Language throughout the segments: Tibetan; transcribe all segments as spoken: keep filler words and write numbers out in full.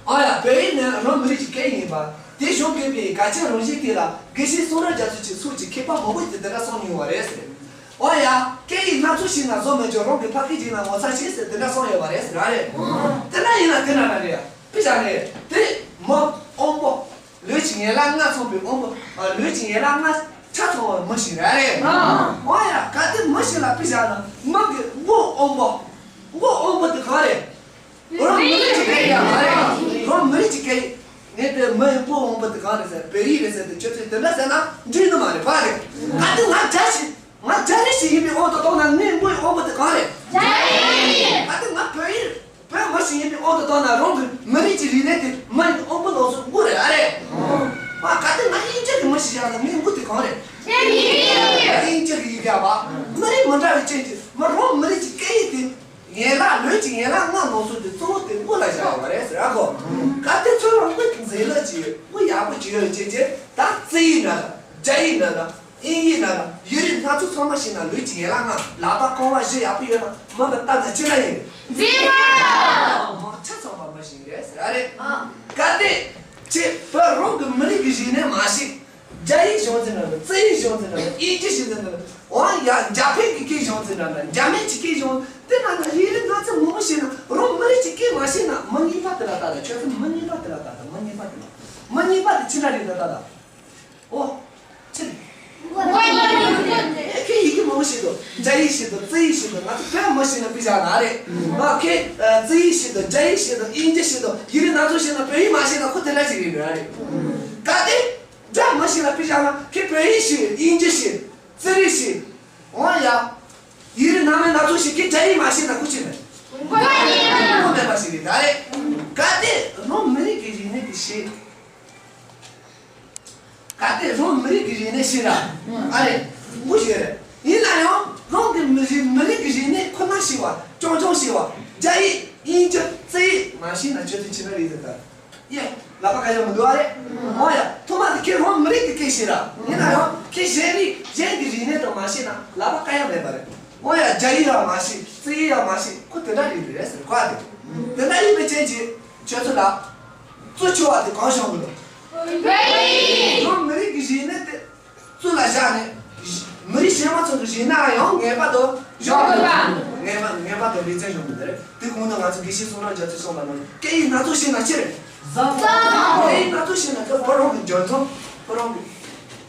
ཨ་ཡ། བོད་ཡིག་ནི་རང་མི་རིགས་ཀྱི་སྐད་ཡིག་ཡིན་པ། དེ་གཞུང་གིས་པའི་གལ་ཆེན་རང་བཞིན་དེ་ལ་དགེ་བཤེས་གསུང་རབ་རྒྱ་མཚོ་ཆེ་སོགས་ཀྱི་མཁས་པ་མང་པོ་ཞིག་དེ་འདྲ་གསུངས་མྱོང་བ་རེད་ཟེར། ཨ་ཡ། སྐད་ཡིག་སྣ་ཚོགས་ཤིག་ན་བཟོ་མེད་ཀྱང་རང་གི་ཕ་སྐད་ཅིག་ན་ངོ་ཚ་ཆེ་ཟེར་དེ་འདྲ་གསུངས་ཡོད་པ་རེད་ཟེར་ར་རེད། དེ་འདྲ་ཡིན་ན་དེ་འདྲ་ར་རེད། དཔེ་བཞག་ནས་དེ་མི་དབང་པོ། ལུས་ཀྱི་ཡན་ལག་ལྔ་ཚང་བའི་དབང་པོ། ཨ། ལུས་ཀྱི་ཡན་ལག་ལྔ་ཆ་ཚང་བ་མི་ཞིག་རེད་རེད། ཨ། འོ་ཡ། གལ་ཏེ་མི་ཞིག་ལ་དཔེ་བཞག་ན་མི་གི་མགོ་དབང་པོ། མགོ་དབང་པོ་དེ་གང་རེད། རང་མི་རིགས་ཀྱི་སྐད་ཡིག་མ་རེད། རང་མི་རིགས་ཀྱི་སྐད་ཡིག་ངས་དེ་མི་ཡི་མགོ་དབང་པོ་དེ་གང་རེད་ཟེར། བོད་ཡིག་རེད་ཟེར་ཏེ་ཁྱོད་ཚོས་དེ་འདྲ་ཟེར་ན་འགྲིག་ནི་མ་རེད་པ་རེད། གལ་ཏེ་ང་རྒྱ་ཞིག་ང་རྒྱ་རིགས་ཤིག་ཡིན་པའི་དབང་དུ་བཏང་ན་ངའི་མགོ་ཡི་དབང་པོ་དེ་གང་རེད། རྒྱ་ཡིག་གལ་ཏེ་ང་བོད་ཡིག་བོད་མི་ཞིག་ཡིན་པའི་དབང་དུ་བཏང་ན་རང་གི་མི་རིགས་ཀྱི་རིག་གནས་དེ་མི་ཡི་དབང་པོ་ནང་སོ་དགུ་རེད་ཨ་རེད། ཨ། གལ་ཏེ་ང་དབྱིན་ཇི་གི་མི་ཞིག་ཡིན་ན་ངའི་མགོ་དེ་གང་རེད། དབྱིན་ཇི་གི་ཡིན་པ། མི་རིགས་མི་འདྲ་བའི་རྐྱེན་གྱིས་མི་རང་མི་རིགས་ཀྱི་སྐད་ཡིག་དེ་ཡན་ལག་ལུས་ཀྱི་ཡན་ལག་ལྔ་ནང་སོ་དེ་གཙོ་བོ་དེ་མགོ་ལ་བཞག་ཡོད་པ་རེད་ཟེར་ཨ་གོ། གལ་ཏེ་ཁྱོད་རང་མགོ་འཛིན་ལོ་ཅིག་མགོ་ཡག་པོ་ཅིག་ཡོད་རྐྱེན་གྱིས་ད་རྩིས་ཡིག་འདྲ་ལ་རྒྱ་ཡིག་འདྲ་ལ། དབྱིན་ཡིག་ནང་ལ་ཡིག་རིགས་སྣ་ཚོགས་ཚང་མ་ཤེས་ན་ལུས་ཀྱི་ཡན་ལག་ལྔ་ལག་པ་རྐང་པ་བཞི་ཡག་པོ་ཡོད་ན་མི་གི་ལྟ་ན་ཅི་འདྲ་ཡིན། མཛེས་པ། མང་ཆ་ཚང་མ་མི་ཞིག་རེད་ཟེར་ར་རེད། ཨ། གལ་ཏེ་ཁྱེད་བོད་རང་གི་མི་རིགས་ཀྱི་རིག་གནས་མ་ཤེས། རྒྱ་ཡིག་སྦྱོང་ཚེ་འདྲ་ན། རྩིས་ཡིག་སྦྱོང་ཚེ་འདྲ་ན། དབྱིན་ཇི་ཤེས་ཚེ་འདྲ་ན། འོ་ཡ། འཇར་པན་གྱི་སྐད་སྦྱོང་ཚེ་འདྲ་ན། འཇར་མན་གྱི་སྐད་སྦྱོང་དེ་ན་ན་ཡིག་རིགས་སྣ་ཚོགས་མང་པོ་ཤེས་ན་རང་མི་རིགས་ཀྱི་སྐད་མ་ཤེས་ན་མི་ངན་པ་དེ་ལ་ལྟ་ད། ཁྱོད་ཚོ་མི་ངན་པ་དེ་ལ་ལྟ་ད། མི་ངན་པ་དེ་ལ། མི་ངན་པ་དེ་ཅི་འདྲ་རེད་ད་ལྟ་ད། ཨོ། ཅི་རེད། ཁྱེད་ཡི་གེ་མང་པོ་ཤེས་འདུག་རྒྱ་ཡིག་ཤེས་འདུག་རྩིས་ཡིག་ཤེས་འདུག་ང་ཚོ་བོད་མི་ཤེས་ན་དཔེ་བཞག་ན་རེད། ང་ཁྱེད་རྩིས་ཡིག་ཤེས་འདུག་རྒྱ་ཡིག་ཤེས་འདུག་དབྱིན་ཇི་ཤེས་འདུག་ཡིག་རིགས་སྣ་ཚོགས་ཤེས་ན་བོད་ཡིག་མ་ཤེས་ན་ཁོ་དེ་འདྲ་ཞིག་རེད་ར་རེད། གལ་ཏེ་རྒྱ་མི་ཤེས་ན་དཔེ་བཞག་ན་ཁྱེད་བོད་ཡིག་ཤེས། དབྱིན་ཇི་ཤེས། རྩིས་རིག་ཤེས། འོ་ཡ། ཡིག་རིགས་སྣ་མིན་སྣ་ཚོགས་ཤེས། ཁྱེད་རྒྱ་ཡིག་མ་ཤེས་ན་ཁོ་ཅི་མེད། མགོ་མེད་པ་ཞིག་རེད་ད་རེད། གལ་ཏེ་རང་མི་རིགས་ཀྱི་རིག་གནས་དེ་ཤེས། གལ་ཏེ་རང་མི་རིགས་ཀྱི་རིག་གནས་ཤེས་ར། ཨ་རེ། མགོ་ཤེས་རེད། ཡིན་ན་ཡང་རང་གི་མི་རིགས་མི་རིགས་ཀྱི་རིག་གནས་ཁོ་ན་ཤེས་པ། རྐྱང་རྐྱང་ཤེས་པ། རྒྱ་ཡིག་དབྱིན་ཇི་རྩིས་ཡིག་མ་ཤེས་ན་ཁྱོད་ཚོ་ཅི་འདྲ་རེད་ཟེར་ད། ཡེ། ལག་པ་ཁ་ཡོད་མི་འདུག་ཨ་རེད། འོ་ཡ། ཐོག་མ་དེ་ཁྱེད་རང་མི་རིགས་ཀྱི་སྐད་ཤེས་ར། ཡིན་ན་ཡང་ཁྱེད་གཞན་རིགས་གཞན་གྱི་རིག་གནས་དང་མ་ཤེས་ན་ལག་པ་ཁ་ཡོད་མེད་པ་རེད། འོ་ཡ། རྒྱ་ཡིག་ཡང་མ་ཤེས། རྩིས་ཡིག་ཡང་མ་ཤེས། ཁོ་དེ་འདྲ་རེད་རེད་ཟེར་གོ་ཨ་དེ། དེ་འདྲ་ཡིན་པའི་རྐྱེན་གྱིས་ཁྱོད་ཚོ་ལ་གཙོ་ཆེ་བ་དེ་གང་བྱུང་གི་འདུག་བོད་ཡིག་རང་མི་རིགས་ཀྱི་རིག་གནས་དེ། གཙོ་ལ་བཞག་ནས། མི་རིགས་གཞན་མ་ཚོ་གི་རིག་གནས་ཡང་ངེས་པར་དུ་སྦྱོང་དགོས་པ། ངེས་པ་ངེས་པར་དུ་ལེ་ཚན་སྦྱོང་དགོས་པ་རེད། དེ་གོང་དུ་ང་ཚོ་དགེ་བཤེས་གསུང་རབ་རྒྱ་མཚོས་གསུངས་པ་ནང་བཞིན་སྐད་ཡིག་སྣ་ཚོགས་ཤེས་ན་ཅི་རེད། བཟང་། སྐད་ཡིག་སྣ་ཚོགས་ཤེས་ན་ཁོ་བོད་རང་གི་འཇོན་ཐང་། ཁོ་རང་གི་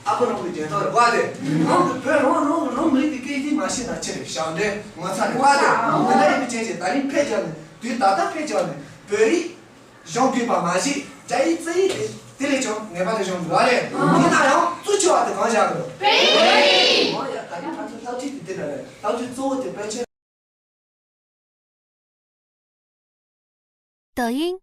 ཨ་ཁུ་རང་གི་འཇོན་ཐང་རེད་པ་དེ། རང་གི་བོད་རང་རང་གི་རང་མི་རིགས་ཀྱི་སྐད་ཡིག་དེ་མ་ཤེས་ན་ཅི་རེད། ཞབས་འདྲེན་ངོ་ཚ་རེད་པ་དེ། འདི་འདྲ་ཡིན་པའི་རྐྱེན་གྱིས་ད་རིང་ཕེབས་བྱས་ནས་དུས་ད་ལྟ་ཕེབས་བྱས་ནས་བོད་ཡིག་སྦྱོང་དགོས་པ་མ་གཞི་རྒྱ་ཡིག་རྩིས་ཡིག་དེ་དེ་ལས་ཀྱང་ངེས་པར་དུ་སྦྱོང་དགོས་པ་རེད། ཡིན་ན་ཡང་གཙོ་ཆེ་བ་དེ་གང་བཞག་གི་འདུག་བོད་ཡིག་འོ་ཡ། ད་ནི་ང་ཚོའི་བསླབ་ཁྲིད་དེ་དེ་འདྲ་རེད། བསླབ་ཁྲིད་གཙོ་བོ་དེ་པཎ་ཆེན། 抖音，